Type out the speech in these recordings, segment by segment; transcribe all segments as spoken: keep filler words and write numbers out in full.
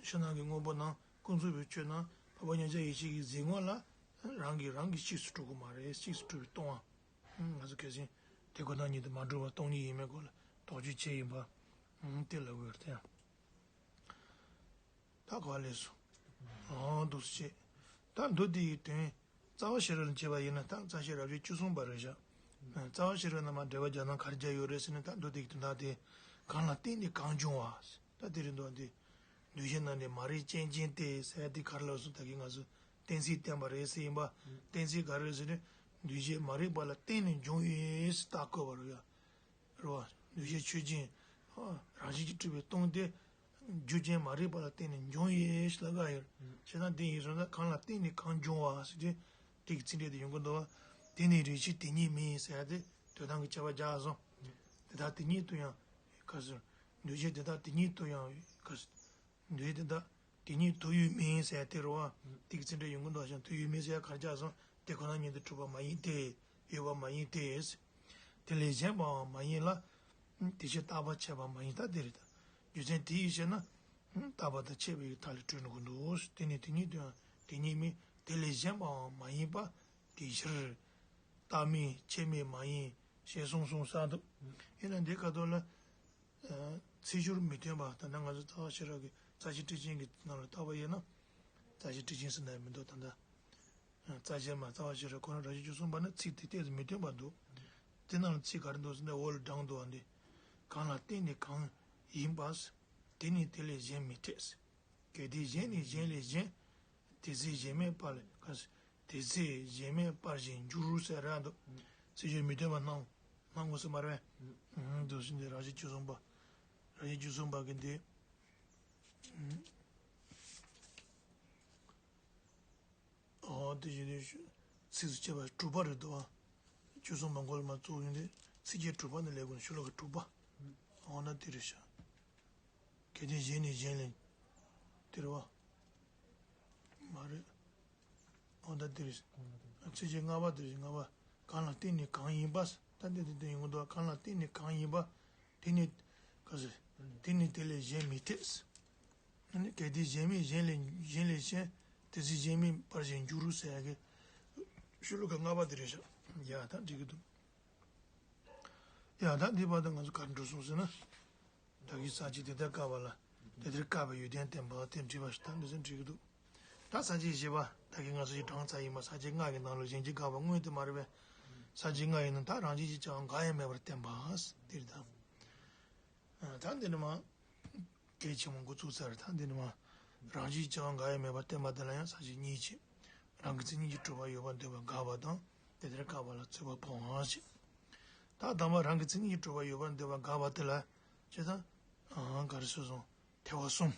ཕྱི་ནང་གི་དངོས་པོ་རྣམས་ཀུན་རྫོབ་པའི་ཆོས་རྣམས་འཕགས་པ་མཉམ་གཞག་ཡེ་ཤེས་ཀྱི་གཟིགས་ངོ་ལ་རང་གིས་རང་གིས་གཅིག་སུ་གྲུབ་ཀྱི་མ་རེད། གཅིག་སུ་གྲུབ་པའི་སྟོང་པ། ང་ཚོ་གལ་སྲིད་དེ་ཁོ་ན་ཉིད་དུ་མ་གྲུབ་པ་སྟོང་ཉིད་ཡིན་མིན་སྐོར་ལ་དོགས་གཅོད་བྱས་ཡིན་པ། དེ་ལབ་དགོས་རེད་དེ། ད་ག་ལས་སོ། འོ་འདུག་སེ་བྱེད། ད་མདོ་སྡེ་ཡི་དོན། རྩ་བ་ཤེས་རབ་ལ་བྱས་པ་ཡིན་ན་ད་རྩ་ཤེས་རབ་བྱེད་བཅུ་གསུམ་པ་རེད་བཞག་རྩ་བ་ཤེས་རབ་རྣམ་པར་འགྲེལ་པ་རྒྱག་སྟངས་ག་རེ་རྒྱག་ཡོད་རེད་ཟེར་ན། ད་མདོ་སྡེ་ཡི་དོན་དག་དེ་གང་ལ་བརྟེན་ནས་གང་འབྱུང་བ། ད་དེ་རེད་འདུག་སྟེ། འདུས་བྱས་རྣམས་ནི་མ་རིག་རྐྱེན་ཅན་ཏེ་ཟེར་ཡ་དེ་ག་རེ་ལབ་སོང་། ད་གིན་ང་ཚོ་གཏན་ཚིགས་བསྟན་པ་རེད་ཟེར་ཡིན་པ། གཏན་ཚིགས་ག་རེ་རེད་ཟེར་ན། འདུས་བྱས་མ་རིག་པ་ལ་བརྟེན་ནས་འབྱུང་བས་ཟེར་རྟགས་བཀོད་པ་རེད་ཡ། རེད་བ། འདུས་བྱས་ཆོས་ཅན། རང་བཞིན་གྱིས་གྲུབ་པའི་སྟོང་སྟེ། རྒྱུ་རྐྱེན་མ་རིག་པ་ལ་བརྟེན་ནས་འབྱུང་བས་ལབ་ག་ཡོད། བྱས་ཙང་དེ་ཡིན་སོང་ན་གང་ལ་བརྟེན་ནས་གང་འབྱུང་བ་ཟེར་དུས། དེ་གི་ཚིག་འགྲེལ་དུ་ཡོང་གི་འདུག་བ། དེ་ནི་རེ་ཞིག་དེ་ཉིད་མིན་ཟེར་ཡ་དེ་དོན་དམ་གྱི་ཁྱབ་པ་རྒྱག་སོང་། དེ་དག་དེ་ཉིད་དུ་ཡང་ག་ཟེར། འདུས་བྱས་དེ་དག་དེ་ཉིད་དུ་ཡང་ག་ཟེར། འདུས་བྱས་དེ་དག་དེ་ཉིད་དུ་ཡོད་མིན་ཟེར་ཡ་དེ་རེད་བ། དེ་གི་ཚིག་འགྲེལ་ཡོང་གི་འདུག་བ། ཞང་དུ་ཡོད་མིན་ཟེར་ཡ་ག་རེ་རྒྱག་སོང་། དེ་ཁོ་ན་ཉིད་དུ་གྲུབ་པ་མ་ཡིན་ཏེ། ཡོད་པ་མ་ཡིན་ཏེ། དེ་ལས་གཞན་པའང་མ་ཡིན་ལ། དེ་ཕྱིར་རྟག་པ་ཆད་པ་མ་ཡིན་ལྟར་དེ་རེད། རྒྱུ་མཚན་དེ་ཡིས་ཞེ་ན། རྟག་པ་དང་ཆད་པའི་ཐ་ལ་གྲུབ་ནུས་ཀྱི་འདུག་དེ་ནི་དེ་ཉིད་དུ་ཡང་དེ་ཉིད་མིན། དེ་ལས་གཞན་པའང་མ་ཡིན་པ། དེའི་ཕྱིར། རྟག་མིན་ཆད་མིན་མ་ཡིན་ཞེས་གསུངས་གསུངས་གསལ་འདུག་ཡིན་ན་འདི་ཁ་ཐོག་ལ། ཚིག་སྦྱོར་མི་མཐུན་པ། ད་ལྟ་ང་ཚོ་རྩ་བ་ཤེས་རབ་ཀྱི་རྩ་ཤེ་ཊཱིཀ་ཆེན་གྱི་ནང་ལ་བལྟ་བ་ཡིན་ན། རྩ་ཤེ་ཊཱིཀ་ཆེན་ཟེར་ན་མི་འདུག་ད་ལྟ། རྩ་ཤེ་མ་རྩ་བ་ཤེས་རབ་ཁོ་ན་རབ་བྱེད་བཅུ་གསུམ་པ་ནི་ཚིག་དེ་ཏོག་ཙམ་མི་མཐུན་པ་འདུག་དེ་ནང་ལ་ཚིག་ག་རེ་འདུག་ཟེར་ན། འོག་ལ་དྲངས་འདུག་བ་འདི། གང་ལ་བརྟེན་ནས་གང་ཡིན་པ། དེ་ནི་དེ་ལས་གཞན་མི་འཐད། གལ་ཏེ་གཞན་ནི་གཞན་ལས་གཞན། དེ་ཚེ་གཞན་མེད་པར་ལས་ག་ཟེར། དེ་ཚེ་གཞན་མེད་པར་གཞན་འགྱུར་ཟེར་ར་འདུག་ཚིག་སྦྱོར་མི་མཐུན་པ་སྣང་སྣང་ངོ་སོ་མ་རེད་པས། འདུག་སེ་འདི་རབ་བྱེད་བཅུ་གསུམ་པ། རབ་བྱེད་བཅུ་གསུམ་པ་གི་འདི། ཨོ་དེ་བཞིན་དུ་ཚིགས་སུ་བཅད་པ་དྲུག་པ་རེད་འདུག་བ། བཅུ་གསུམ་པ་མགོ་ལ་མ་བཙུགས་ཡོང་དུས་ཚིགས་བཅད་དྲུག་པ་ནས་ལེགས་དགོས་ཤོ་ལོ་ཀ་དྲུག་པ། ཨོ་ན་དེ་རེད་ཤག་གལ་ཏེ་གཞན་ནི་གཞན་ལས། དེ་རེད་བ། མ་རེད། ཨོ་ན་དེ་རེད། ཚིགས་བཅད་ལྔ་པ་དེ་རེད། ལྔ་པ། གང་ལ་བརྟེན་ནས་གང་ཡིན་པ། ད་འདི་དེ་དེ་ཡོང་གི་འདུག་གང་ལ་བརྟེན་ནས་གང་ཡིན་པ། དེ་ནི། ག་ཟེར། དེ་ནི་དེ་ལས་གཞན་མི་འཐད། ཨ་ནི་གལ་ཏེ་གཞན་མེད་གཞན་ལས་གཞན་ལས་གཞན། དེ་ཚེ་གཞན་མེད་པར་གཞན་འགྱུར་ཟེར་ཡ་གི་ཤོ་ལོ་ཀ་ལྔ་པ་དེ་རེད་ཤག་ཡ་ད་འགྲིག་གི་འདུག་ཡ་ད་འདི་བར་དུ་ང་ཚོ་ག་རེ་འགྲོ་སོང་ཟེར་ན། ད་གིན་ས་བཅད་དེ་ལྟར་བཀག་པ་ལ། དེ་ལྟར་བཀག་པའི་ཡོན་ཏན་བསྟན་པ་དེ་འགྲིག་པ་ཞིག་ད་འདི་ཚོ་འགྲིག་གི་འདུག་ད་ས་བཅད་བཞི་པ་ད་གིན་ང་ཚོ་ཞིག་དྲངས་ཚར་ཡིན་པ། ས་བཅད་ལྔ་གི་ནང་ལ་གཞན་གྱིས་དགག་པ་དངོས་དེ་མ་རེད་པས། ས་བཅད་ལྔ་ཡིན་ན་ད་རང་བཞིན་གྱིས་བྱ་བ་འགའ་ཡང་མེད་པར་བསྟན་པ། དེ་རེད་ད། ད་འདི་ནི་མ། གལ་ཆེན་མོ་འགོ་བཙུགས་ཚར། ད་འདི་ནི་མ། རང་བཞིན་གྱིས་བྱ་བ་འགའ་ཡང་མེད་པར་བསྟན་པ་དེ་ལ་ཡང་ས་བཅད་གཉིས་བྱས། རང་གི་མཚན་ཉིད་ཀྱིས་གྲུབ་པ་ཡོད་པར་འདོད་པ་དགག་པ་དང་དེ་ལྟར་བཀག་པ་ལ་རྩོད་པ་སྤོང་བ་ཞེས། ད་དང་པོ་རང་གི་མཚན་ཉིད་ཀྱིས་གྲུབ་པ་ཡོད་པར་འདོད་པ་དགག་པ་དེ་ལ། ཅེས་དང་། ཨང་ག་རེ་ཟེར་སོང་། ཐལ་བ་གསུམ།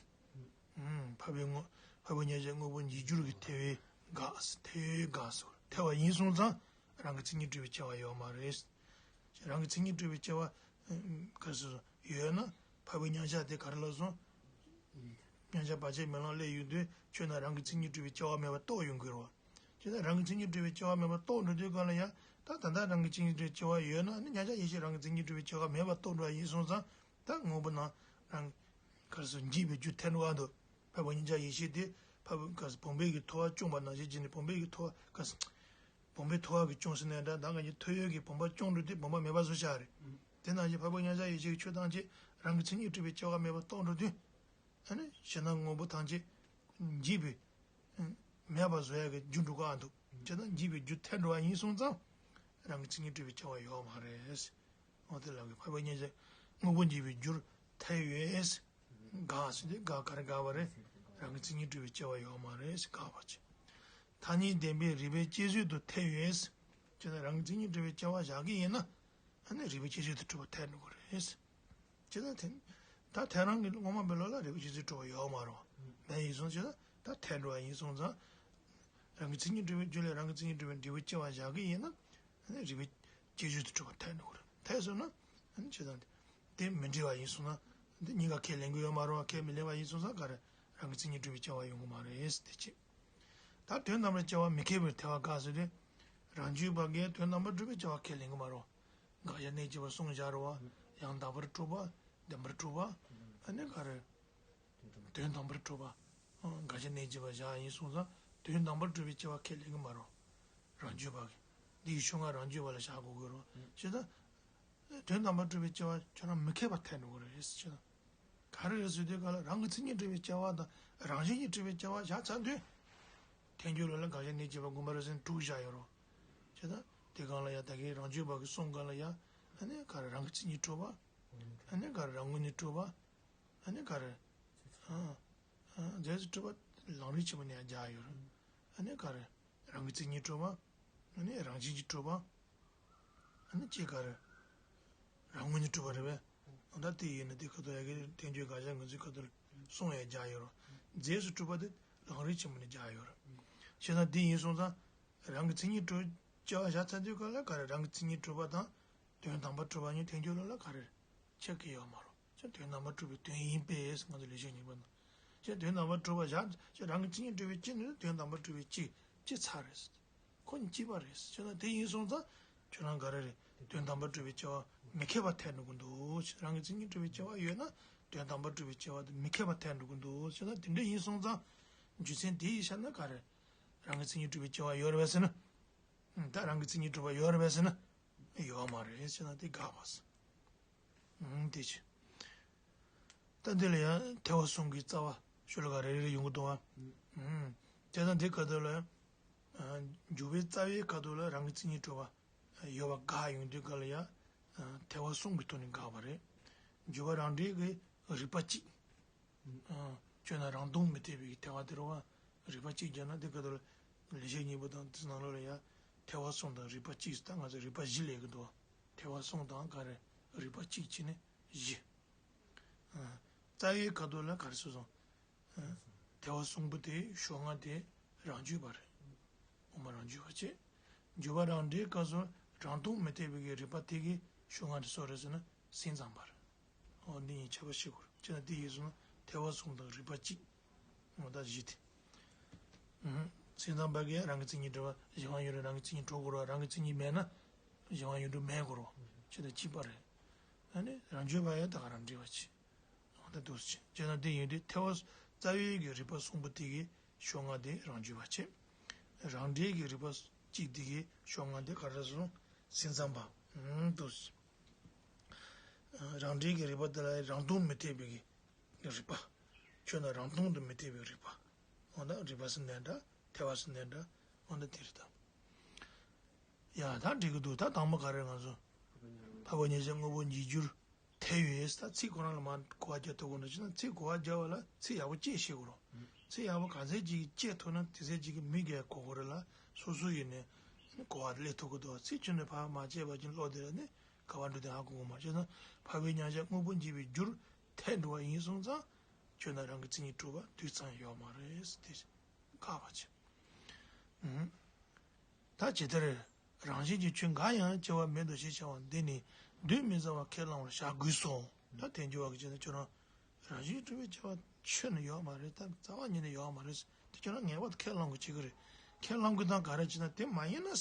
ཨུམ། འཕགས་པའི་དངོས་འཕགས་པའི་མཉམ་གཞག་དངོས་པོ་འཇིག་འགྱུར་གྱི་ཐལ་བས་དགག་ཐལ་བས་དགག་སོང་། ཐལ་བ་ཡིན་སོང་ཙང་རང་གི་མཚན་ཉིད་གྲུབ་པའི་སྐྱེ་བ་ཡོད་མ་རེད། རང་གི་མཚན་ཉིད་གྲུབ་པའི་སྐྱེ་བ། ཨུམ། ག་རེ་ཟེར་སོང་། ཡོད་ན་འཕགས་པའི་མཉམ་གཞག་དེ་ག་རེ་ལབ་སོང་། མཉམ་གཞག་བར་ཆད་མེད་ལམ་སླེབས་ཡོང་དུས་ཁྱོད་ན་རང་གི་མཚན་ཉིད་གྲུབ་པའི་སྐྱེ་བ་མེད་པ་རྟོགས་ཡོང་གི་རེད་བ། ཁྱོད་ན་རང་གི་མཚན་ཉིད་གྲུབ་པའི་སྐྱེ་བ་མེད་པ་རྟོགས་འགྲོ་དུས་གང་ལ་ཡང་ད་ད་ལྟ་རང་གི་མཚན་ཉིད་གྲུབ་པའི་སྐྱེ་བ་ཡོད་ན་ནི་མཉམ་གཞག་ཡེ་ཤེས་རང་གི་མཚན་ཉིད་གྲུབ་པའི་སྐྱེ་བ་མེད་པ་རྟོགས་འགྲོ་བ་ཡིན་སོང་ཙང་ད་དངོས་པོ་ནང་རང་ག་རེ་ཟེར་འཇིག་པའི་རྒྱུ་ཐལ་འགྲོ་བ་འདུག་འཕགས་པ་མཉམ་གཞག་ཡེ་ཤེས་དེ་འཕགས་པ་ག་རེ་ཟེར་བུམ་པའི་གི་ཐོ་བ་བཅོམ་པ་ནང་བཞིན་བྱས་ནས་བུམ་པའི་གི་ཐོ་བ་ག་རེ་ཟེར། བུམ་པའི་ཐོ་བ་གིས་བཅོམ་ཟེར་ནའི་འདྲ། ད་ག་ནི་ཐོ་ཡོད་ཀྱི་བུམ་པ་བཅོམ་འགྲོ་དུས་བུམ་པ་མེད་པ་བཟོ་བཞག་རེད། དེ་ནང་བཞིན་འཕགས་པ་མཉམ་གཞག་ཡེ་ཤེས་ཀྱིས་ཆོས་ཐམས་ཅད་རང་གི་མཚན་ཉིད་གྲུབ་པའི་སྐྱེ་བ་མེད་པ་རྟོགས་འགྲོ་དུས། ཨ་ནི་གཞན་དག་དངོས་པོ་ཐམས་ཅད་འཇིག་པའི་མེད་པ་བཟོ་ཡ་གི་རྒྱུ་འགྲོ་ག་འདུག་བྱས་ན་འཇིག་པའི་རྒྱུ་ཐལ་འགྲོ་བ་ཡིན་སོང་ཙང་རང་གི་མཚན་ཉིད་གྲུབ་པའི་སྐྱེ་བ་ཡོད་མ་རེད། འོ་དེ་ལབ་གི་འཕགས་པ་མཉམ་གཞག་དངོས་པོ་འཇིག་པའི་རྒྱུར་ཐལ་ཡོད། དགག་ཟེར་དུས་དགག་ག་རེ་དགག་པ་རེད། རང་གི་མཚན་ཉིད་གྲུབ་པའི་སྐྱེ་བ་ཡོད་མ་རེད་ཟེར་དགག་པ་བྱས། ཐ་སྙད་བདེན་པའི་རིགས་པས་དཔྱད་བཟོད་དུ་ཐལ་ཡོད། བྱས་ན་རང་གི་མཚན་ཉིད་གྲུབ་པའི་སྐྱེ་བ་བཞག་གི་ཡིན་ན། ཨ་ནི་རིགས་པས་དཔྱད་བཟོད་དུ་གྲུབ་པ་ཐལ་འགྲོ་གི་རེད། བྱས་ན་དེ། ད་ཐལ་རང་གི་དངོས་མ་པའི་ལོགས་ལ་རིགས་པས་དཔྱད་བཟོད་གྲུབ་པ་ཡོད་མ་རེད་བ། མེད་ཡིན་སོང་བྱས་ན་ད་ཐལ་འགྲོ་བ་ཡིན་སོང་ཙང་། རང་གི་མཚན་ཉིད་གྲུབ་པའི་རྒྱུ་ལས་རང་གི་མཚན་ཉིད་གྲུབ་པའི་འབྲས་བུ་སྐྱེ་བ་བཞག་གི་ཡིན་ན། ཨ་ནི་རིགས་པས་དཔྱད་བཟོད་དུ་གྲུབ་པ་ཐལ་འགྲོ་གི་རེད། ཐལ་སོང་ན། ཨ་ནི་བྱས་ཙང་དེ་མི་འགྲིག་པ་ཡིན་སོང་ན། འདི་གཉིས་ཀ་ཁས་ལེན་གྱི་ཡོད་མ་རེད་བ། ཁས་མི་ལེན་པ་ཡིན་སོང་ཙང་ག་རེ་རང་གི་མཚན་ཉིད་གྲུབ་པའི་སྐྱེ་བ་ཡོང་གི་མ་རེད་དེ་བྱས། ད་དོན་དམ་པར་སྐྱེ་བ་མི་འཁེལ་བའི་ཐལ་བ་དགག་ཟེར་དུས། རང་རྒྱུད་པ་གིས་དོན་དམ་པར་གྲུབ་པའི་སྐྱེ་བ་ཁས་ལེན་གྱི་མ་རེད། དགག་བྱ་གནས་གཅིག་པར་གསུངས་བཞག་རེད་བ། ཡང་དག་པར་གྲུབ་པ། བདེན་པར་གྲུབ་པ། ཨ་ནི་ག་རེ། དོན་དམ་པར་གྲུབ་པ། དགག་བྱ་གནས་འགྱུར་བ་བཞག་ཡིན་སོང་ཙང་དོན་དམ་པར་གྲུབ་པའི་སྐྱེ་བ་ཁས་ལེན་གྱི་མ་རེད། རང་རྒྱུད་པ་གི། འདི་ཡི་ཕྱོགས་སྔ་རང་རྒྱུད་པ་ལ་བཞག་དགོས་ཀྱི་རེད། བྱས་ཙང་། དོན་དམ་པར་གྲུབ་པའི་སྐྱེ་བ་ཁྱོད་རང་མི་ཁེགས་པར་ཐལ་འགྲོ་གི་རེད་ཟེར་ན། ག་རེ་རེད་ཟེར་དུས་ག་ལ་རང་གི་མཚན་ཉིད་གྲུབ་པའི་སྐྱེ་བ་དང་རང་བཞིན་གྱིས་གྲུབ་པའི་སྐྱེ་བ་བཞག་ཚར་དུས། ཐལ་འགྱུར་ལ་ལ་དགག་བྱ་གནས་འགྱུར་བ་དགོངས་པ་རབ་གསལ་དྲུག་བཞག་ཡོད་རེད། བྱས་ཙང་དེ་གང་ལ་ཡ་ད་གིན་རང་རྒྱུད་པ་གི་གསུང་གང་ལ་ཡ། ཨ་ནི་ག་རེ་རང་གི་མཚན་ཉིད་གྲུབ་པ། ཨ་ནི་ག་རེ་རང་ངོས་ནས་གྲུབ་པ། ཨ་ནི་ག་རེ། ཨ། ཨ། རྫས་སུ་གྲུབ་པ་ལམ་རིམ་ཆེན་མོ་ནས་ཡང་སྦྱར་ཡོད་རེད། ཨ་ནི་ག་རེ། རང་གི་མཚན་ཉིད་གྲུབ་པ། ཨ་ནི་རང་བཞིན་གྱིས་གྲུབ་པ། ཨ་ནི་ཅི་ག་རེ། རང་ངོས་ནས་གྲུབ་པ་རེད་པས། ད་དེ་ཡིན་ན་དེ་ཁ་ཐོག་ཡ་གི་ཐལ་འགྱུར་དགག་བྱ་ངོས་འཛིན་ཁ་ཐོག་གསུང་ཡ་སྦྱར་ཡོད་རེད། རྫས་སུ་གྲུབ་པ་དེ་ལམ་རིམ་ཆེན་མོ་ནས་སྦྱར་ཡོད་རེད། བྱས་ཙང་དེ་ཡིན་སོང་ཙང་། རང་གི་མཚན་ཉིད་གྲུབ་སྐྱེ་བ་བཞག་ཚར་དུས་ག་ལ་ག་རེ་རང་གི་མཚན་ཉིད་གྲུབ་པ་དང་། དོན་དམ་པར་གྲུབ་པ་གཉིས་ཐལ་འགྱུར་ལ་ལ་ག་རེ། ཆགས་ཀྱི་ཡོད་མ་རེད། ཅེས་དོན་དམ་པར་གྲུབ་པའི་དོན་ཡིན་པས་ང་ཚོ་ལེགས་བཤད་གཉིས་པ་ན། ཅེས་དོན་དམ་པར་གྲུབ་པ་བཞག་ཅེས་རང་གི་མཚན་ཉིད་གྲུབ་པའི་སྐྱེ་ནི་དོན་དམ་པར་གྲུབ་པའི་སྐྱེ་སྐྱེ་ཚར་རེད། ཁོ་གཉིས་གཅིག་པ་རེད། ཅེས་ན་དེ་ཡིན་སོང་ཙང་ཁྱོད་རང་ག་རེ་རེད། དོན་དམ་པར་གྲུབ་པའི་སྐྱེ་བ་མི་ཁེགས་པ་ཐལ་འགྲོ་གི་འདུག་རང་གི་མཚན་ཉིད་གྲུབ་པའི་སྐྱེ་བ་ཡོད་ན་དོན་དམ་པར་གྲུབ་པའི་སྐྱེ་བ་དེ་མི་ཁེགས་པ་ཐལ་འགྲོ་གི་འདུག་ཅེས་ན་དེ་འདྲ་ཡིན་སོང་ཙང་རྒྱུ་མཚན་དེ་ཡིས་བཤད་ན་ག་རེ། རང་གི་མཚན་ཉིད་གྲུབ་པའི་སྐྱེ་བ་ཡོད་རེད་པས་ཟེར་ན། ད་རང་གི་མཚན་ཉིད་གྲུབ་པ་ཡོད་རེད་པས་ཟེར་ན། ཡོད་མ་རེད་ཟེར་ན་དེ་དགག་པ་ཟེར། ཨང་། དེ་ཅི། ད་འདི་ལ་ཡང་ཐལ་བ་གསུམ་གྱི་རྩ་བ་ཤོ་ལོ་ཀ་རེ་རེ་ཡོང་གི་འདུག་བ། ཨང་། དེ་དང་འདི་ཁ་ཐུག་ལ་ཡང་། འཇུག་པའི་རྩ་བའི་ཁ་ཐུག་ལ་རང་གི་མཚན་ཉིད་གྲུབ་པ་ཡོད་པ་དགག་ཡོང་དུས་ག་ལ་ཡང་། ཐལ་བ་གསུམ་གྱི་ཐོག་ནས་དགག་པ་རེད། འཇུག་པ་རང་འབྲེལ་གྱི་རིགས་པ་གཅིག་ཨ། ཁྱོད་ན་རང་སྟོང་མི་འཐད་པའི་ཐལ་བ་དེ་རེད་བ། རིགས་པ་གཅིག་བརྒྱབ་ན་དེ་ག་དེར་ལེགས་བཤད་སྙིང་པོ་དང་དེ་ནང་ལོགས་ལ་ཡང་ཐལ་བ་གསུམ་དང་རིགས་པ་གཅིག་ད་ང་ཚོ་རིགས་པ་བཞི་ལས་ཀྱི་འདུག་ཐལ་བ་གསུམ་དང་ག་རེ་རིགས་པ་གཅིག་བྱས་ནས་བཞི། ཨ། རྩ་བའི་ཁ་ཐུག་ལ་ག་རེ་སོ་སོ། ཨ། ཐལ་བ་གསུམ་པོ་དེ་ཕྱོགས་སྔ་དེ་རང་རྒྱུད་པ་རེད། དབུ་མ་རང་རྒྱུད་པ་བྱས། འཇུག་པ་རང་འབྲེལ་སྐབས་སུ་རང་སྟོང་མི་འཐད་པའི་རིགས་པ་དེ་གི་ཕྱོགས་སྔ་དེ་སུ་རེད་ཟེར་ན་སེམས་ཙམ་པ་རེད། འོ་འདི་གཉིས་ཁྱད་པར་ཤེས་དགོས་རེད། ཅེ་ན་དེ་ཡིན་སོང་ན་ཐལ་བ་གསུམ་དང་རིགས་པ་གཅིག་འོ་ད་བཞི་དེ། ཨུམ། སེམས་ཙམ་པ་གིས་རང་གི་མཚན་ཉིད་གྲུབ་པ་གཞན་དབང་ཡོད་རུང་རང་གི་མཚན་ཉིད་གྲུབ་དགོས་རེད། རང་གི་མཚན་ཉིད་མེད་ན་གཞན་དབང་ཡོད་རུང་མེད་དགོས་རེད། ཅེ་ན་གཅིག་པ་རེད། ཨ་ནི་རང་རྒྱུད་པ་ཡང་ད་ག་རང་འབྲེལ་བ་བྱེད། འོ་ད་འདུག་སེ་བྱེད། ཅེ་ན་དེ་ཡིན་དུས་ཐལ་བ་རྩ་བའི་གི་རིགས་པ་གསུམ་པོ་དེ་གི་ཕྱོགས་སྔ་དེ་རང་རྒྱུད་པ་བྱེད། རང་འབྲེལ་གྱི་རིགས་པ་གཅིག་དེ་གི་ཕྱོགས་སྔ་དེ་ག་རེ་སོང་སེམས་ཙམ་པ། ཨུམ། འདུག་སེ། རང་འབྲེལ་གྱི་རིགས་པ་དེ་ལ་རང་སྟོང་མི་འཐད་པའི་གི་རིགས་པ། ཁྱོད་ན་རང་སྟོང་དུ་མི་འཐད་པའི་རིགས་པ། འོ་ན་རིགས་པ་ཟེར་ནའི་འདྲ། ཐལ་བ་ཟེར་ནའི་འདྲ། འོ་ན་དེ་རེད་ད། ཡ་ད་འགྲིག་གི་འདུག་ད་དང་པོ་ག་རེ་ང་ཚོ། འཕགས་པ་མཉམ་གཞག་དངོས་པོ་འཇིག་འགྱུར་ཐལ་ཡོད་ཟེར་ད་ཚིག་ཁོ་རང་ལ་མར་གོ་བ་རྒྱག་ཐུབ་དགོས་འདུག་ཅེ་ན་ཚིག་གོ་བ་རྒྱག་པ་ལ་ཚིག་ཡག་པོ་བཅད་ཤེས་དགོས་རེད། ཚིག་ཡག་པོ་ག་ཚད་ཅིག་བཅད་ཐུབ་ན་དེ་ཚད་ཅིག་གི་མི་སྒེར་གོ་དགོས་རེད་ལ་སོ་སོ་ཡིན་ནས་གོ་བ་སླེབས་ཐུབ་ཀྱི་འདུག་ཚིག་ཁྱོན་ནས་ཕར་མ་བཅད་པ་ཅིག་ཀློག་དེ་ལ་ནི་ག་བ་འགྲོ་དེ་ཧ་གོ་གི་མ་རེད། ཅེ་ན་འཕགས་པའི་མཉམ་གཞག་དངོས་པོ་འཇིག་པའི་རྒྱུར་ཐལ་འགྲོ་བ་ཡིན་སོང་ཙང་ཁྱོད་ན་རང་གི་མཚན་ཉིད་གྲུབ་པ་དུས་ཙམ་ཡོད་མ་རེད་ཟེར་དེ་དགག་པ་བྱེད། ཨུམ། ད་ཇི་ལྟར་རང་བཞིན་གྱི་ཆོས་འགའ་ཡང་སྐྱེ་བ་མེད་དོ་ཞེས་བྱ་བ་འདི་ནི་གདོན་མི་ཟ་བར་ཁས་བླང་བར་བྱ་དགོས་སོ། ད་དེ་འགྱུར་བ་གི་ཆེད་དུ་ཁྱོད་རང་རང་བཞིན་གྱིས་གྲུབ་པའི་སྐྱེ་བ་ཆོས་ནི་ཡོད་མ་རེད། ད་རྩ་བ་ཉིད་ནས་ཡོད་མ་རེད། དེ་ཁྱོད་རང་ངེས་པར་དུ་ཁས་བླང་དགོས་བྱེད་ཀྱི་རེད། ཁས་བླང་དགོས་དང་ག་རེ་བྱེད་ན་དེ་མ་ཡིན་ན།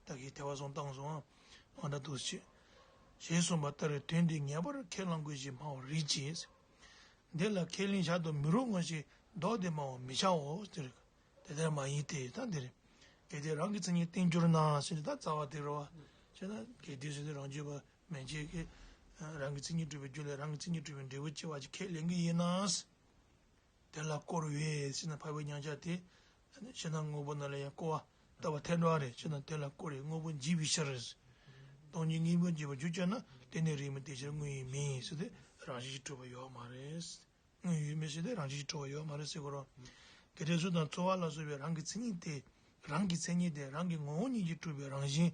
ད་གིན་ཐལ་བ་གསུམ་བཏང་སོང་ཨ། འོ་ན་འདུག་སེ་བྱེད། ཞེས་གསུངས་པ་ལྟར་དོན་འདི་ངེས་པར་ཁས་བླང་དགོས་ཞེས་སྨྲ་བར་རིགས་ཀྱི། འདི་ལ་ཁས་ལེན་བྱ་དུ་མི་རུང་ངོ་ཞེས་ལྡོག་སྟེ་སྨྲ་བར་མི་བྱའོ། དེ་རེད། དེ་ལྟར་མ་ཡིན་ཏེ་ད་འདིར། གལ་ཏེ་རང་གི་མཚན་ཉིད་བརྟེན་གྱུར་ན་ཟེར་ནས་ད་རྩ་བ་དེ་རེད་བ། བྱས་ན་གལ་ཏེ་ཟེར་དུས་རང་རྒྱུད་པ་མན་ཆད་ཀྱིས་རང་གི་མཚན་ཉིད་གྲུབ་པའི་རྒྱུ་ལས་རང་གི་མཚན་ཉིད་གྲུབ་པའི་འབྲས་བུ་སྐྱེ་བ་ཅིག་ཁས་ལེན་གྱི་ཡིན་ན། དེ་ལ་བསྐོར་བས་ཟེར་ན་འཕགས་པའི་མཉམ་གཞག་དེ། ཕྱི་ནང་དངོས་པོ་རྣམས་ལ་ཡང་བསྐོར་བ་ལྟ་བུ་ཐལ་འགྲོ་བ་རེད། ཕྱི་ནང་དེ་ལ་བསྐོར་བས་དངོས་པོ་འཇིག་པའི་ཕྱིར། སྟོང་ཉིད་དངོས་པོ་འཇིག་པར་འགྱུར་ཅེ་ན་དེ་ནི་རིགས་མི་དེ་ཕྱིར་དངོས་ཡོད་མིན་ཟེར་ཏེ་རང་བཞིན་གྱིས་གྲུབ་པ་ཡོད་མ་རེད། དངོས་ཡོད་མིན་ཟེར་ཏེ་རང་བཞིན་གྱིས་གྲུབ་པ་ཡོད་མ་རེད་ཟེར་གོ་རོ། གལ་ཏེ་གཟུགས་དང་ཚོར་བ་ལ་སོགས་པའི་རང་གི་མཚན་ཉིད་དེ། རང་གི་མཚན་ཉིད་དེ་རང་གི་ངོ་བོ་ཉིད་ཀྱིས་གྲུབ་པའི་རང་བཞིན།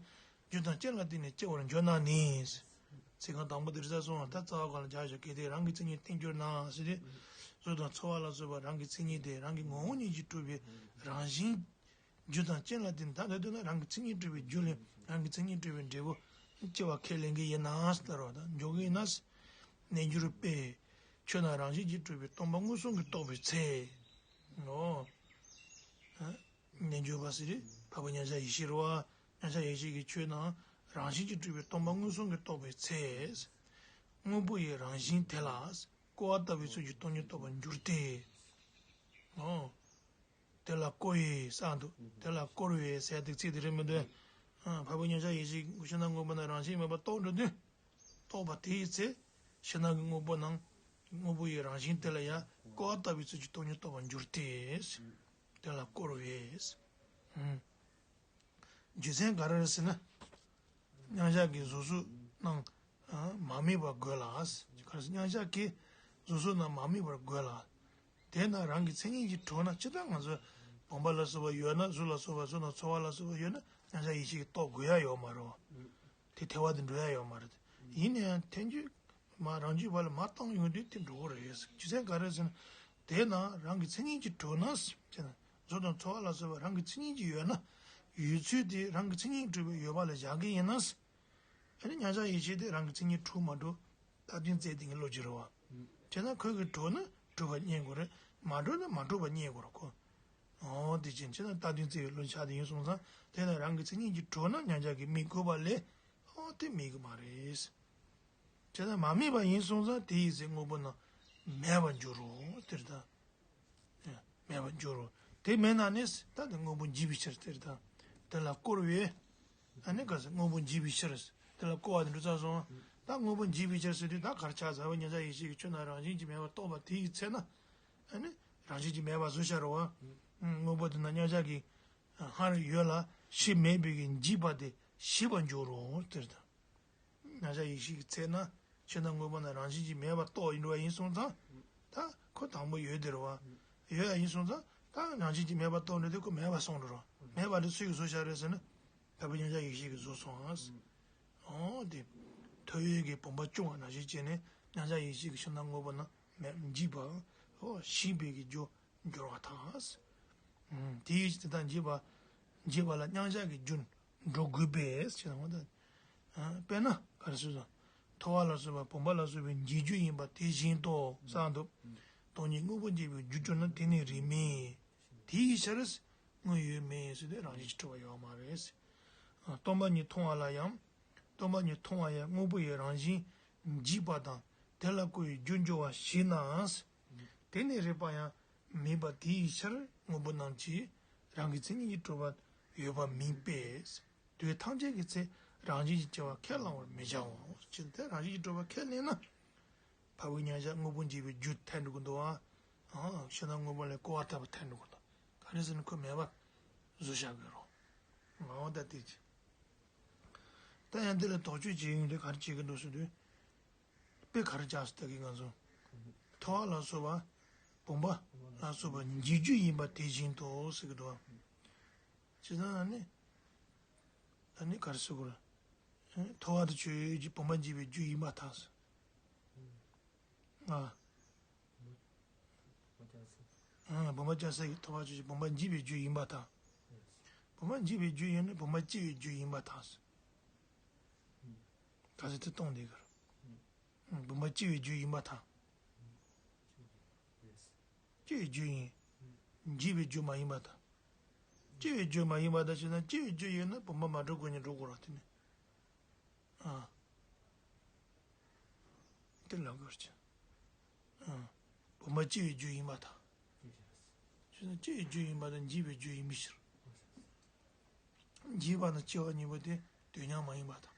རྒྱུ་དང་རྐྱེན་ལ་བརྟེན་ནས་སྐྱེ་བར་འགྱུར་ན་ནི། ཚིག་རྐང་དང་པོ་དེ་རྩ་སོང་བ་ད་རྩ་བ་གང་ལ་སྦྱར་ཞོག་གལ་ཏེ་རང་གི་མཚན་ཉིད་བརྟེན་གྱུར་ན་ཟེར་ཏེ། གཟུགས་དང་ཚོར་བ་ལ་སོགས་པ་རང་གི་མཚན་ཉིད་དེ་རང་གི་ངོ་བོ་ཉིད་ཀྱིས་གྲུབ་པའི་རང་བཞིན། རྒྱུ་དང་རྐྱེན་ལ་བརྟེན་ད་ལྟ་དུས་ན་རང་གི་མཚན་ཉིད་གྲུབ་པའི་རྒྱུ་ལས་རང་གི་མཚན་ཉིད་གྲུབ་པའི་འབྲས་བུ་སྐྱེ་བ་ཁས་ལེན་གྱི་ཡིན་ན་ཟེར་བ་དང་འཇོག་གི་ཡིན་ན། རྣལ་འབྱོར་པས་ཁྱོད་ན་རང་བཞིན་གྱིས་གྲུབ་པའི་སྟོང་པ་མངོན་སུམ་གྱིས་རྟོགས་པའི་ཚེ། ཨོ། རྣལ་འབྱོར་པ་ཟེར་དུས་འཕགས་པ་མཉམ་གཞག་ཡེ་ཤེས་རེད་བ། མཉམ་གཞག་ཡེ་ཤེས་ཀྱིས་ཁྱོད་ན་རང་བཞིན་གྱིས་གྲུབ་པའི་སྟོང་པ་མངོན་སུམ་གྱིས་རྟོགས་པའི་ཚེ། དངོས་པོ་ཡི་རང་བཞིན་དེ་ལ། ཀོ་བ་ལྟ་བུའི་ཚུལ་གྱིས་སྟོང་ཉིད་རྟོགས་པར་འགྱུར་ཏེ། དེ་ལ་བཀོད་པའི་ས་འདུག་དེ་ལ་བཀོད་པའི་ཟེར་དེ་ཚིག་དེ་རེད་མི་འདུག་ཨ། འཕགས་པའི་མཉམ་གཞག་ཡེ་ཤེས་ཀྱི་ཕྱི་ནང་དངོས་པོ་རྣམས་རང་བཞིན་མེད་པར་རྟོགས་འགྲོ་དུས། རྟོགས་པ་དེའི་ཚེ། ཕྱི་ནང་གི་དངོས་པོ་རྣམས། དངོས་པོ་ཡི་རང་བཞིན་དེ་ལ་ཡང་བཀོད་པ་ལྟ་བུའི་ཚུལ་གྱིས་སྟོང་ཉིད་རྟོགས་པར་འགྱུར་ཏེ། དེ་ལ་བཀོད་པའི། ཨ། རྒྱུ་མཚན་ག་རེ་རེད་ཟེར་ན། མཉམ་གཞག་གི་གཟུགས་གཟུགས་རྣམས་མ་དམིགས་པར་དགོས་ལ། ག་རེ་ཟེར། མཉམ་གཞག་གི་གཟུགས་གཟུགས་རྣམས་མ་དམིགས་པར་དགོས་ལ། དེས་ན་རང་གི་མཚན་ཉིད་ཀྱིས་གྲུབ་ན། ཇི་ལྟར་ང་ཚོ་བུམ་པ་ལ་སོགས་པ་ཡོད་ན། གཟུགས་ལ་སོགས་པ། གཟུགས་དང་ཚོར་བ་ལ་སོགས་པ་ཡོད་ན། མཉམ་གཞག་ཡེ་ཤེས་ཀྱིས་རྟོགས་དགོས་ཡ་ཡོད་མ་རེད། དེ་ཐལ་བ་དེ་འགྲོ་ཡ་ཡོད་མ་རེད། ཡིན་ན་ཡང་ཐལ་འགྱུར་མ་རང་རྒྱུད་པ་ལ་མར་བཏང་ཡོང་དུས་དེ་འགྲོ་གི་རེད། རྒྱུ་མཚན་ག་རེ་ཟེར་ན། དེས་ན་རང་གི་མཚན་ཉིད་ཀྱིས་གྲུབ་ན་ཟེར་ན། གཟུགས་དང་ཚོར་བ་ལ་སོགས་པ་རང་གི་མཚན་ཉིད་ཀྱིས་ཡོད་ན། ཡོད་ཚུལ་དེ་རང་གི་མཚན་ཉིད་གྲུབ་པའི་ཡོད་པ་ལ་བཞག་གི་ཡིན་ན། ཨ་ནི་མཉམ་གཞག་ཡེ་ཤེས་དེ་རང་གི་མཚན་ཉིད་གྲུབ་མ་གྲུབ་བལྟ་དོན་བཙལ་དེ་གི་བློ་ཅིག་རེད་བ། བྱས་ན་ཁོས་གི་གྲུབ་ན་གྲུབ་པ་རྙེད་དགོས་རེད། མ་གྲུབ་ན་མ་གྲུབ་པ་རྙེད་དགོས་རེད་ཁོ། འོ་དེ་ཅན་བྱས་ན་བལྟ་དོན་བཙལ་བའི་བློ་ཆགས་དེ་ཡིན་སོང་ཙང་། དེ་ལ་རང་གི་མཚན་ཉིད་ཀྱིས་གྲུབ་ན་མཉམ་གཞག་གི་དམིགས་དགོས་པ་ལས། འོ་དེ་དམིགས་གི་མ་རེད། བྱས་ན་མ་དམིགས་པ་ཡིན་སོང་ཙང་དེ་ཡི་ཚེ་དངོས་པོ་རྣམས་མེད་པར་འགྱུར་རོ། དེ་ལྟར་མེད་པར་འགྱུར་རོ། དེ་མེད་ན་ནི་ད་དེ་དངོས་པོ་འཇིག་པའི་ཕྱིར། དེ་ལྟར་དེ་ལ་བཀོད་པའི། ཨ་ནི་ག་ཟེར། དངོས་པོ་འཇིག་པའི་ཕྱིར། དེ་ལ་བཀོད་པ་དེ་འགྲོ་ཚར་སོང་། ད་དངོས་པོ་འཇིག་པའི་ཕྱིར་ཟེར་དུས་ད་གར་ཆགས་ཚར་བ། མཉམ་གཞག་ཡེ་ཤེས་ཀྱི་ཆོས་རྣམས་རང་བཞིན་གྱིས་མེད་པར་རྟོགས་པ་དེ་ཡི་ཚེ་ན། ཨ་ནི་རང་བཞིན་གྱིས་མེད་པར་བཟོ་བྱ་རོ་བ། དངོས་པོ་དེ་ན་མཉམ་གཞག་གི་སྔར་ཡོད་ལ་ཕྱིས་མེད་པའི་གི་འཇིག་པ་དེ་ཞི་བར་འགྱུར་རོ། དེ་ལྟར། མཉམ་གཞག་ཡེ་ཤེས་ཀྱི་ཚེ་ན་ཕྱི་ནང་དངོས་པོ་རྣམས་རང་བཞིན་གྱིས་མེད་པར་རྟོགས་ཡིན་འགྲོ་བ་ཡིན་སོང་ཙང་། ད་ཁོ་དང་པོ་ཡོད་དེ་རེད་བ། ཡོད་ཡ་ཡིན་སོང་ཙང་། ད་རང་བཞིན་གྱིས་མེད་པར་རྟོགས་འགྲོ་དུས་ཁོ་མེད་པ་སོང་འགྲོ་རོ། མེད་པ་དེ་སུ་ཡིས་བཟོས་བཞག་རེད་ཟེར་ན། འཕགས་པའི་མཉམ་གཞག་ཡེ་ཤེས་ཀྱིས་བཟོས་སོང་ཨ། འོ་དེ། ཐོད་པའི་གི་བུམ་པ་བཅོམ་པ་ནང་བཞིན་བྱས་ནས་མཉམ་གཞག་ཡེ་ཤེས་ཀྱིས་ཕྱི་ནང་དངོས་པོ་རྣམས་མེད་འཇིག་པ། འོ་ཞི་བའི་གི་རྒྱུ་འགྱུར་བ་དང་། དེའི་ཕྱིར་དེ་དག་འཇིག་པ། འཇིག་པ་ལ་མཉམ་གཞག་གི་རྒྱུ་འགྲོ་དགོས་པས་ཞེས་དང་། དཔེར་ན་ག་རེ་ཟེར་སོང་། ཐོ་བ་ལ་སོགས་པ་བུམ་པ་ལ་སོགས་པའི་འཇིག་རྒྱུ་ཡིན་པ་དེ་བཞིན་དུ་གསུངས་འདུག་སྟོང་ཉིད་དངོས་པོ་འཇིག་པའི་རྒྱུར་གྱུར་ན། དེ་ནི་རིགས་མེད། དེའི་ཕྱིར་དངོས་ཡོད་མིན་ཟེར་ཏེ་རང་བཞིན་གྱིས་གྲུབ་པ་ཡོད་མ་རེད། སྟོང་པ་ཉིད་མཐོང་བ་ལ་ཡང་། སྟོང་པ་ཉིད་མཐོང་བ་ཡང་དངོས་པོ་ཡི་རང་བཞིན་འཇིག་པ་དང་དེ་ལ་བཀོད་པའི་རྒྱུར་འགྱུར་བ་ཞིག་ནའང་། དེ་ནི་རིགས་པ་ཡང་མིན་པ་དེའི་ཕྱིར་དངོས་པོ་རྣམས་ཀྱིས་རང་གི་མཚན་ཉིད་ཀྱིས་གྲུབ་པ་ཡོད་པ་མིན་པས། དུས་ཐམས་ཅད་ཀྱི་ཚེ་རང་བཞིན་གྱིས་སྐྱེ་བ་ཁས་བླང་བར་མི་བྱའོ། ཅི་སྟེ་རང་བཞིན་གྱིས་གྲུབ་པ་ཁས་ལེན་ན། འཕགས་པའི་མཉམ་གཞག་དངོས་པོ་འཇིག་པའི་རྒྱུ་ཐལ་འགྲོ་གི་འདུག་ཨ། ཕྱི་ནང་དངོས་པོ་ལ་བཀོད་པ་ལྟ་བུ་ཐལ་འགྲོ་གི་འདུག་ག་རེ་ཟེར་ན་ཁོ་མེད་པ་བཟོ་བཞག་གི་རོ། ང་འོ་ད་དེ་ཅི། ད་ཡང་འདི་ལ་དོགས་གཅོད་བྱེད་ཡོང་དུས་ག་རེ་བྱེད་ཀྱི་འདུག་ཟེར་དུས། དཔེ་ག་རེ་བཞག་ཟེར་ལྟ་གི་ང་ཚོ། ཐོ་བ་ལ་སོགས་པ། བུམ་པ་ལ་སོགས་པ་འཇིག་རྒྱུ་ཡིན་པ་དེ་བཞིན་དུ་ཟེར་གི་འདུག་བ། བྱས་ཙང་ཨ་ནི། ཨ་ནི་ག་རེ་ཟེར་དགོས་རེད། ཐོ་བ་དེ་ཆོས་ཅན་གྱི་བུམ་པ་འཇིག་པའི་རྒྱུ་ཡིན་པར་ཐལ་ཟེར། ཨ། ཨ། བུམ་པ་ལྕགས་སྲེག་གི་ཐོ་བ་ཆོས་ཅན་བུམ་པ་འཇིག་པའི་རྒྱུ་ཡིན་པར་ཐལ། བུམ་པ་འཇིག་པའི་རྒྱུ་ཡིན་ན་བུམ་པ་སྐྱེ་བའི་རྒྱུ་ཡིན་པར་ཐལ་ཟེར། ག་ཚོད་དེ་གཏོང་བསྡད་གི་རེད། བུམ་པ་སྐྱེ་བའི་རྒྱུ་ཡིན་པར་ཐལ། སྐྱེ་བའི་རྒྱུ་ཡིན། འཇིག་པའི་རྒྱུ་མ་ཡིན་པར་ཐལ། སྐྱེ་བའི་རྒྱུ་མ་ཡིན་པར་ཐལ་ཞེ་ན། སྐྱེ་བའི་རྒྱུ་ཡོད་ན་བུམ་པ་མ་གྲུབ་དགོས་ནི་འགྲོ་དགོས་ར་དེ་ནི། ཨ། དེ་ལ་དགོས་ཀྱི། ཨ། བུམ་པ་སྐྱེ་བའི་རྒྱུ་ཡིན་པར་ཐལ། ཞེ་ན་སྐྱེ་བའི་རྒྱུ་ཡིན་པར་ཐལ། འཇིག་པའི་རྒྱུ་ཡིན་པའི་ཕྱིར། འཇིག་པ་དང་སྐྱེ་བ་གཉིས་པོ་དེ་དུས་མཉམ་མ་ཡིན་པར་ཐལ།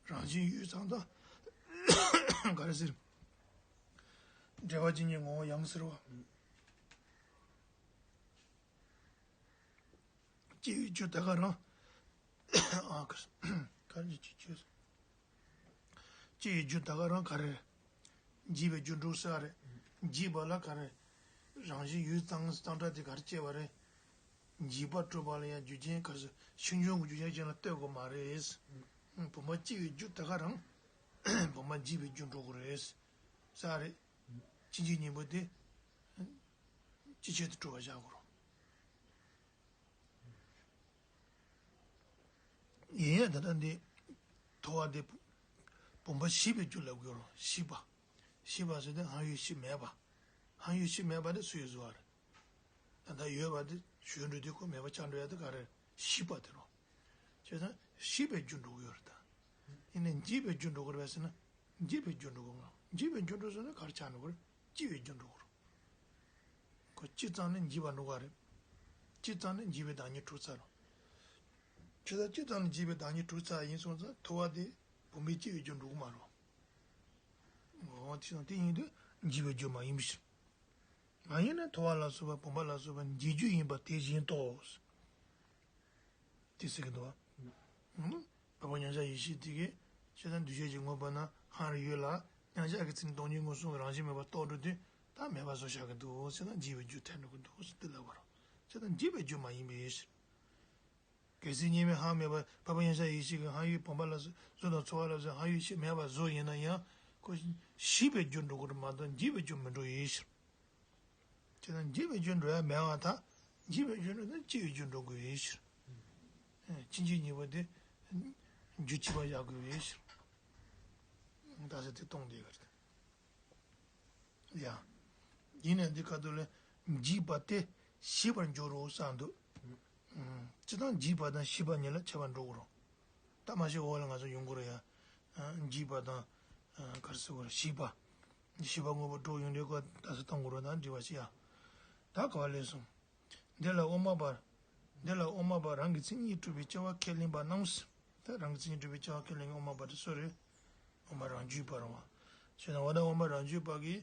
རང་བཞིན་ཡུལ་ཙམ་དང་། ག་རེ་ཟེར། འབྲེལ་བ་ཅན་གྱི་ངོ་བོ་ཡང་ཟེར་བ། སྐྱེ་བའི་རྒྱུ་དེ་ག་རང་། ཨ། ག་རེ་སྐྱེ་བའི་རྒྱུ་དེ་ག་རང་ག་རེ། འཇིག་པའི་རྒྱུར་འགྲོ་ཟེར་བ་རེད། འཇིག་པ་ལ་ག་རེ། རང་བཞིན་ཡུལ་ཙམ་ཙམ་འདྲ་དེ་ག་རེ་སྐྱེ་བ་རེད། འཇིག་པ་གྲུབ་པ་ལ་ཡང་རྒྱུ་རྐྱེན་ག་རེ་ཟེར། ཕྱིས་འབྱུང་གི་རྒྱུ་རྐྱེན་ཅན་ལ་ལྟོས་དགོས་མ་རེད། བུམ་པ་སྐྱེ་བའི་རྒྱུ་དེ་ག་རང་། བུམ་པ་འཇིག་པའི་རྒྱུར་འགྲོ་དགོས་རེད། ཟེར་བ་རེད། ཕྱིན་ཅི་ལོག་གཉིས་པོ་དེ། ཅི་ཆེད་དུ་གྲུབ་པ་བཞག་དགོས་རེད། ཡིན་ཡང་ད་ལྟ་འདི། ཐོ་བ་འདི། བུམ་པ་ཞི་བའི་རྒྱུ་ལབ་དགོས་རེད། ཞི་བ། ཞི་བ་ཟེར་དུས་སྔར་ཡོད་ཞི་མེད་པ། སྔར་ཡོད་ཞི་མེད་པ་དེ་སུ་ཡིས་བཟོས་པ་རེད། ད་ལྟ་ཡོད་པ་དེ་ཞི་འགྲོ་དུས་ཁོ་མེད་པ་ཆགས་འགྲོ་ཡ་དེ་ག་རེ་རེད། ཞི་བ་དེ་རེད། བྱས་ཙང་ཞི་བའི་རྒྱུར་འགྲོ་གི་ཡོད་རེད་ད། ཡིན་ནའི་འཇིག་པའི་རྒྱུར་འགྲོ་གི་རེད་པས་ཟེར་ན། འཇིག་པའི་རྒྱུར་འགྲོ་གི་མ་རེད། འཇིག་པའི་རྒྱུར་འགྲོ་ཟེར་ན་ག་རེ་ཆགས་འགྲོ་གི་རེད། སྐྱེ་བའི་རྒྱུར་འགྲོ་གི་རེད། ཁོ་སྤྱི་ཙམ་ནས་འཇིག་པར་འགྲོ་གི་རེད། སྤྱི་ཙམ་ནས་འཇིག་པའི་བདག་ཉིད་གྲུབ་ཚར་རོ། ཁྱོད་ད་སྤྱི་ཙམ་ནས་འཇིག་པའི་བདག་ཉིད་གྲུབ་ཚར་ཡིན་སོང་ཙང་ཐུབ་པ་དེ་བུམ་པས་སྐྱེ་བའི་རྒྱུར་འགྲོ་གི་མ་རེད། འོ་དེ་དང་དེ་ཡིན་དུས་འཇིག་པའི་རྒྱུ་མ་ཡིན་པའི་ཕྱིར། མ་ཡིན་ན་ཐུབ་པ་ལ་སོགས་པ་བུམ་པ་ལ་སོགས་པ་འཇིག་རྒྱུ་ཡིན་པ་དེ་བཞིན་ཏོ། དེ་ཟེར་གི་འདུག་བ། འཕགས་པ་མཉམ་གཞག་ཡེ་ཤེས་དེ་གིས་ཇི་ལྟར་འདུས་བྱས་ཀྱི་དངོས་པོ་ན་སྔར་ཡོད་ལ་མཉམ་གཞག་གི་ཚེ་ནི་སྟོང་ཉིད་མངོན་སུམ་གྱི་རང་བཞིན་མེད་པར་རྟོགས་འགྲོ་དུས་ད་མེད་པ་བཟོ་བཞག་གི་འདུག་ཟེར་ན་འཇིག་པའི་རྒྱུ་ཐལ་འགྲོ་གི་འདུག་ཟེར་དེ་ལབ་པ་རེད། ཇི་ལྟར་འཇིག་པའི་རྒྱུ་མ་ཡིན་པའི་ཕྱིར། གལ་སྲིད་གཉིས་མེད་སྔར་མེད་པ་འཕགས་པ་མཉམ་གཞག་ཡེ་ཤེས་ཀྱི་སྔར་ཡོད་བུམ་པ་ལ་གཟུགས་དང་ཚོར་བ་ལ་གཟུགས་སྔར་ཡོད་ཕྱིར་མེད་པ་བཟོ་ཡིན་ན་ཡང་ཁོ་ཞིག་པའི་རྒྱུར་འགྲོ་གི་རེད་མ་གཏོགས་འཇིག་པའི་རྒྱུར་མི་འགྲོ་ཡིན་ཕྱིར། དེ་ན་འཇིག་པའི་རྒྱུར་འགྲོ་ཡ་མེད་པར་ཐལ། འཇིག་པའི་རྒྱུར་འགྲོ་ན་སྐྱེ་བའི་རྒྱུར་འགྲོ་དགོས་ཡིན་ཕྱིར། ཕྱིན་ཅི་ཉིད་པ་དེ་རྒྱུ་གཅིག་པ་བཞག་དགོས་ཡིན་ཕྱིར། ད་ཆ་དེ་སྟོང་བསྡད་ཀྱི་རེད། ཡ། ཡིན་ནའང་འདི་ཁ་ཐུག་ལ་འཇིག་པ་སྟེ་ཞིག་པར་འགྱུར་རོ་གསུངས་འདུག་ཨུམ། སྤྱིར་བཏང་འཇིག་པ་དང་ཞིག་པ་གཉིས་ལ་ཁྱད་པར་འགྲོ་གི་རེད། ད་མ་ཤེས་འོག་ལ་ང་ཚོ་ཡོང་གི་རེད་ཡ། ཨ། འཇིག་པ་དང་། ཨ། ག་རེ་ཟེར་དགོས་རེད། ཞིག་པ། ཞིག་པ་དངོས་པོ་སྒྲོ་ཡོང་དུས་ཁོ་ད་ས་གཏོང་དགོས་རེད་ད་འདྲི་བ་ཞིག་ཡ། ད་ག་བ་ལས་སོང་། འདི་ལ་དབུ་མ་པ། འདི་ལ་དབུ་མ་པ་རང་གི་མཚན་ཉིད་གྲུབ་པའི་སྐྱེ་བ་ཁས་ལེན་པ་རྣམས། ད་རང་གི་མཚན་ཉིད་གྲུབ་པའི་སྐྱེ་བ་ཁས་ལེན་མཁན་དབུ་མ་པ་དེ་སུ་རེད། དབུ་མ་རང་རྒྱུད་པ་རེད་བ། བྱས་ན་འོ་ད་དབུ་མ་རང་རྒྱུད་པ་གིས་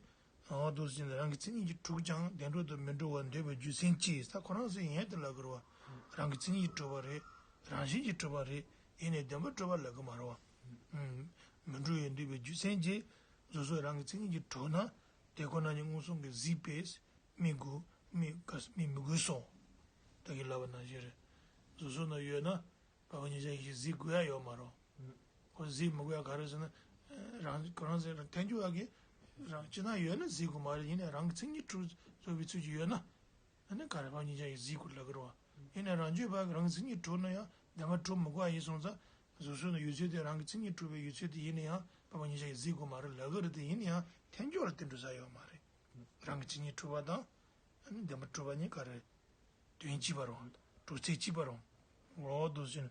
འོ་འདུག་ཟེར་ནས་རང་གི་མཚན་ཉིད་ཀྱིས་གྲུབ་ཀྱང་བདེན་གྲུབ་ཏུ་མི་འགྲོ་བར་འདོད་པའི་རྒྱུ་མཚན་ཅི། ད་ཁོ་རང་ཚོས་ཡན་དུ་ལབ་ཀྱི་རེད་བ། རང་གི་མཚན་ཉིད་གྲུབ་པ་རེད། རང་བཞིན་གྱིས་གྲུབ་པ་རེད། ཡིན་ནའི་བདེན་པར་གྲུབ་པ་ལབ་ཀྱི་མ་རེད་བ། མི་འགྲོ་བར་འདོད་པའི་རྒྱུ་མཚན་གྱིས་གཟུགས་སོགས་རང་གི་མཚན་ཉིད་ཀྱིས་གྲུབ་ན་དེ་ཁོ་ན་ཉིད་མངོན་སུམ་གྱིས་གཟིགས་པས་མི་དགོས། མི་དགོས། མི་དགོས་སོ། ད་གིན་ལབ་པ་ནང་བཞིན་རེད། གཟུགས་སོགས་ན་ཡོད་ན། འཕགས་པ་མཉམ་གཞག་ཡེ་ཤེས་གཟིགས་དགོས་ཡ་ཡོད་མ་རེད། ཁོ་གཟིགས་མི་དགོས་ཡ་ག་རེ་ཟེར་ན། རང་ཁོ་རང་ཚོ་ཐལ་འགྱུར་བ་གིས་རང་སྤྱིར་བཏང་ཡོད་ན་གཟིགས་དགོས་མ་རེད། ཡིན་ནའི་རང་གི་མཚན་ཉིད་གྲུབ་བཟོ་བའི་ཚུལ་གྱིས་ཡོད་ན། ཨ་ནི་ག་རེ་འཕགས་པ་མཉམ་གཞག་ཡེ་ཤེས་གཟིགས་དགོས་ལབ་ཀྱི་རེད་བ། ཡིན་ནའི་རང་རྒྱུད་པ་གིས་རང་གི་མཚན་ཉིད་གྲུབ་ན་ཡང་བདེན་པར་གྲུབ་མི་དགོས་པ་ཡིན་སོང་ཙང་། གཟུགས་སོགས་ན་ཡོད་ཚུལ་དེ་རང་གི་མཚན་ཉིད་གྲུབ་པའི་ཡོད་ཚུལ་དེ་ཡིན་ན་ཡང་འཕགས་པ་མཉམ་གཞག་ཡེ་ཤེས་གཟིགས་དགོས་མ་རེད་ལབ་ཀྱི་རེད་དེ། ཡིན་ན་ཡང་ཐལ་འགྱུར་བ་ལ་དེ་འགྲོ་ས་ཡོད་མ་རེད། རང་གི་མཚན་ཉིད་གྲུབ་པ་དང་། ཨ་ནི་བདེན་པར་གྲུབ་པ་གཉིས་ཀ་རེད། དོན་གཅིག་པ་རང་། གྲུབ་ཚུལ་གཅིག་པ་རང་། འོ་འདུག་ཟེར་ན།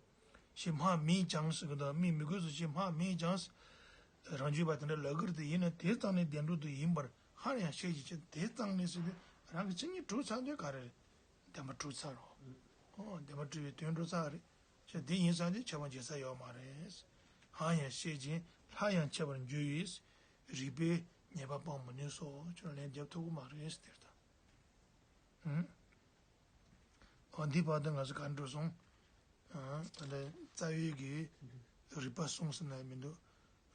ཞེས་སྨྲ་མིན་ཀྱང་ཟེར་གི་འདུག་མི་མི་དགོས་སོ་ཞེས་སྨྲ་མིན་ཀྱང་། རང་རྒྱུད་པ་དེ་འདྲ་ལབ་ཀྱི་རེད་དེ། ཡིན་ན་དེ་ཙམ་ནས་བདེན་གྲུབ་ཏུ་ཡིན་པར་སྔར་ཡང་བཤད་ཀྱི་ཕྱིར། དེ་ཙམ་ནས་ཟེར་དུས་རང་གི་མཚན་ཉིད་གྲུབ་ཚར་དུས་ག་རེ་རེད། བདེན་པ་གྲུབ་ཚར་རོ། ཨོ་བདེན་པ་གྲུབ་པའི་དོན་གྲུབ་ཚར་རེད། ཞེས་དེ་ཡིན་ཙང་དེ་ཁྱད་པར་འབྱེད་ས་ཡོད་མ་རེད། སྔར་ཡང་བཤད་ཅིང་སླར་ཡང་འཆད་པར་འགྱུར་བས། རིགས་པས་ངེས་པ་སྤང་མི་ནུས་སོ། ཁྱོད་ལན་རྒྱབ་ཐུབ་ཀྱི་མ་རེད་ཟེར་ད། ཨང་། འོ་འདི་བར་དུ་ང་ཚོ་ག་འགྲོ་སོང་། ཨང་། ད་ལྟ་རྩ་བའི་གི་རིགས་པ་གསུམ་ཟེར་ན་མི་འདུག་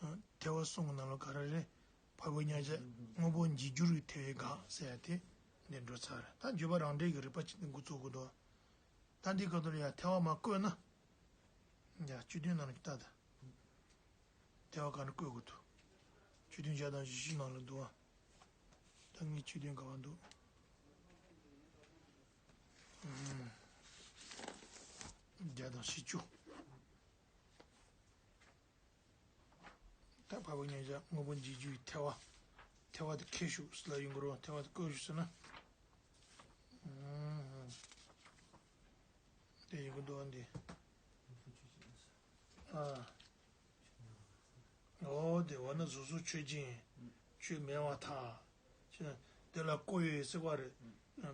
ཨང་། ཐལ་བ་གསུམ་གྱི་ནང་ལ་ག་རེ་རེད། འཕགས་པའི་མཉམ་གཞག་དངོས་པོ་འཇིག་འགྱུར་བའི་ཐལ་བའི་དགག་ཟེར་ཡ་དེ་འདི་འགྲོ་ཚར་རེད། ད་བརྗོད་པ་རང་འགྲེལ་གྱི་རིགས་པ་གཅིག་འདི་འགོ་བཙུགས་དགོས་འདུག་ད་འདི་སྐབས་དུ་ལ་ཡང་ཐལ་བ་མར་བཀོད་ན། ཡ་བཅུད་བསྡུས་ནང་ལ་ལྟ་ད། ཐལ་བ་ག་ནས་བཀོད་དགོས་འདུག་བཅུད་བསྡུས་བརྒྱ་དང་བཞི་བཅུ་ནང་ལ་འདུག་ཨ། ད་ངས་བཅུད་བསྡུས་ག་པར་འདུག་ཨུམ། བརྒྱ་དང་བཞི་བཅུ། ད་འཕགས་པའི་མཉམ་གཞག་དངོས་པོ་འཇིག་འགྱུར་བའི་ཐལ་བ། ཐལ་བ་དེ་ཁེལ་ཤོག་ཟེར་ལབ་ཡོང་གི་རེད་བ། ཐལ་བ་དེ་བཀོད་ཤོག་ཟེར་ན། ཨུམ། དེ་ཡིན་གྱི་འདུག་ཨ་འདི། ཨ། འོ་དེ་འོ་ན་གཟུགས་སོགས་ཆོས་ཅན། ཆོས་མེད་པར་ཐལ། ཅེས་དེ་ལ་བཀོད་ཡོད་ཟེར་བ་རེད།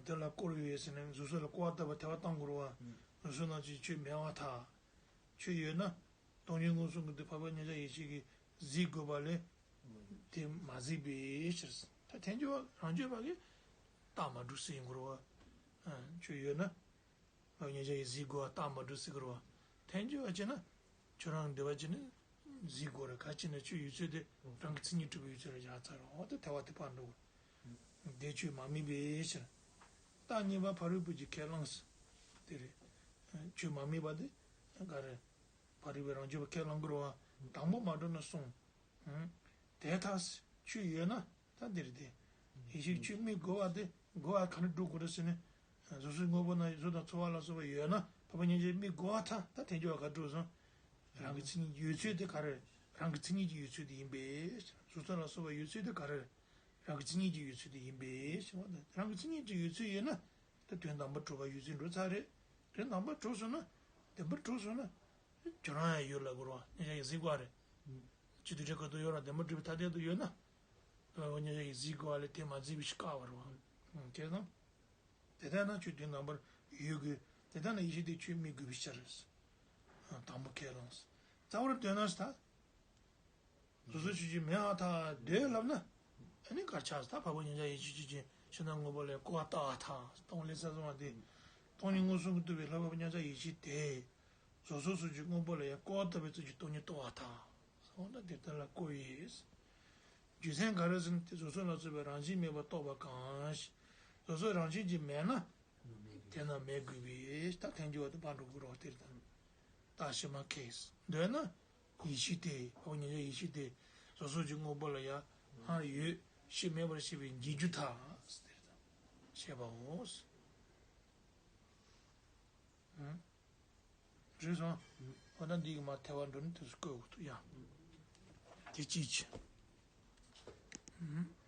དེ་ལ་བཀོད་ཡོད་ཟེར་ནས་གཟུགས་སོགས་ལ་བཀོད་པ་ལྟ་བུ་ཐལ་བ་བཏང་དགོས་རེད་བ། གཟུགས་སོགས་རྣམས་ཀྱི་ཆོས་མེད་པར་ཐལ། ཆོས་ཡོད་ན། སྟོང་ཉིད་མངོན་སུམ་གྱི་དེ་འཕགས་པའི་མཉམ་གཞག་ཡེ་ཤེས་ཀྱིས་གཟིགས་དགོས་པ་ལས། དེ་མ་གཟིགས་པའི་ཕྱིར། ད་ཐལ་འགྱུར་བ་རང་རྒྱུད་པ་གིས་རྟགས་མ་གྲུབ་ཟེར་ཡོང་གི་རེད་བ། ཨ། ཆོས་ཡོད་ན། འཕགས་པའི་མཉམ་གཞག་ཡེ་ཤེས་གཟིགས་དགོས་པ་རྟགས་མ་གྲུབ་ཟེར་གི་རེད་བ། ཐལ་འགྱུར་བ་བྱས་ན། ཁྱོད་རང་འདོད་པ་བྱས་ན་གཟིགས་དགོས་རེད། ག་ཅི་ན་ཆོས་ཡོད་ཚུལ་དེ་རང་གི་མཚན་ཉིད་གྲུབ་པའི་ཡོད་ཚུལ་ལ་བཞག་ཚར་རེད། འོ་ད་ཐལ་བ་དེ་སྤང་འགྲོ་དགོས། དེ་ཆོས་མ་དམིགས་པའི་ཕྱིར། རྟགས་གཉིས་པ་ཕ་རོལ་པོ་ཆེའི་ཁས་བླངས་སུ། དེ་རེད། ཆོས་མ་དམིགས་པ་དེ་ག་རེ། ཕ་རོལ་པོའི་རང་རྒྱུད་པ་ཁས་བླངས་དགོས་རེད་བ། དང་པོ་མ་གྲུབ་ན་གསུམ། དེ་ཐལ། ཆོས་ཡོད་ན་ད་འདིར་དེ། ཡེ་ཤེས་ཆོས་དམིགས་དགོས་པ་དེ་དགོས་པ་ག་ནས་སྒྲུབ་དགོས་རེད་ཟེར་ན། གཟུགས་སོགས་དངོས་པོ་ན་གཟུགས་དང་ཚོར་བ་ལ་སོགས་པ་ཡོད་ན་འཕགས་པ་མཉམ་གཞག་དམིགས་དགོས་པ་ཐལ། ད་ཐལ་འགྱུར་བ་ག་གྲུབ་སོང་། རང་གི་མཚན་ཉིད་ཡོད་ཚུལ་དེ་ག་རེ། རང་གི་མཚན་ཉིད་ཀྱི་ཡོད་ཚུལ་དེ་ཡིན་པས། གཟུགས་སོགས་ལ་སོགས་པ་ཡོད་ཚུལ་དེ་ག་རེ། རང་གི་མཚན་ཉིད་ཀྱི་ཡོད་ཚུལ་དེ་ཡིན་པས་ཟེར་བ་དང་། རང་གི་མཚན་ཉིད་ཀྱི་ཡོད་ཚུལ་ཡོད་ན། ད་དོན་དམ་པར་གྲུབ་པ་ཡོད་ཚུལ་འགྲོ་ཚར་རེད། དོན་དམ་པར་གྲུབ་སོང་ན། བདེན་པར་གྲུབ་སོང་ན། ཁྱོད་རང་ཡང་ཡོད་ལབ་དགོས་རེད་བ། མཉམ་གཞག་ཡེ་གཟིགས་དགོས་རེད། སྤྱི་དོན་འབྲས་བུ་ཁ་ཐུག་ཡོད་ར་བདེན་པར་གྲུབ་པའི་ཐ་དད་དུ་ཡོད་ན། ལ་བ་མཉམ་གཞག་ཡེ་གཟིགས་དགོས་པ་ལས་དེ་མ་གཟིགས་པའི་ཕྱིར་བཀག་པ་རེད་བ། དེ་དང་། དེ་ལྟར་ན་ཁྱོད་དོན་དམ་པར་ཡོད་དགོས། དེ་ལྟར་ན་ཡེ་ཤེས་དེ་ཁྱོད་སྨྲས་དགོས་པའི་ཕྱིར། དང་པོ་ཁས་བླངས། རྩ་བར་འདོད་ན་ད། བཟོད་གསོལ་ཞུ་རྒྱུ་མེད་ཨ་ཐག་འདོད་ལབ་ན། ཨ་ནི་གར་ཆགས་ད་འཕགས་པ་མཉམ་གཞག་ཡེ་ཤེས་ཆོས་ཅན། ཕྱི་ནང་མངོན་པ་ལ་ཡང་བསྐོར་བ་བཏབ་ཨ་ཐག་སྟོང་ལས་ས་སོང་བ་དེ། སྟོང་ཉིད་མངོན་སུམ་གྱིས་རྟོགས་པའི་ལྷ་འཕགས་པ་མཉམ་གཞག་ཡེ་ཤེས་དེ། བཟོད་གསོལ་ཞུ་རྒྱུ་མངོན་པ་ལ་ཡང་བསྐོར་བ་བཏབ་པའི་ཚུལ་གྱིས་སྟོང་ཉིད་རྟོགས་ཨ་ཐག་སོང་ན་དེ་ལྟར་ལ་བསྐོར་ཡིས། རྒྱུ་མཚན་ག་རེ་ཟེར་ན་དེ་བཟོད་གསོལ་ལ་སོགས་པའི་རང་བཞིན་མེད་པར་རྟོགས་པ་གང་ཞིག་བཟོད་གསོལ་རང་བཞིན་གྱིས་མེད་ན། དེས་ན་མེད་དགོས་པས་ད་ཐལ་འགྱུར་བ་དེ་ཕར་འགྲོ་དགོས་རོགས་དེར་དང་། རྟགས་ཕྱི་མ་ཁེགས། འདོད་ན། ཡེ་ཤེས་དེ་འཕགས་པ་མཉམ་གཞག་ཡེ་ཤེས་དེ། བཟོད་གསོལ་གྱི་དངོས་པོ་ལ་ཡང་སྔར་ཡོད་ཕྱིས་མེད་པར་ཤེས་པས་འབྱེད་རྒྱུ་ཐལ། དེར་དང་། ཞེས་པའོ། ཨང་། རེད་སོང་། འོ་ན་འདི་གི་མ་ཐལ་བ་འགྲོ་ནི་དེ་སུ་བཀོད་འོག་ཏུ་ཡང་། དེ་ཅིའི་ཕྱིར། ཨང་།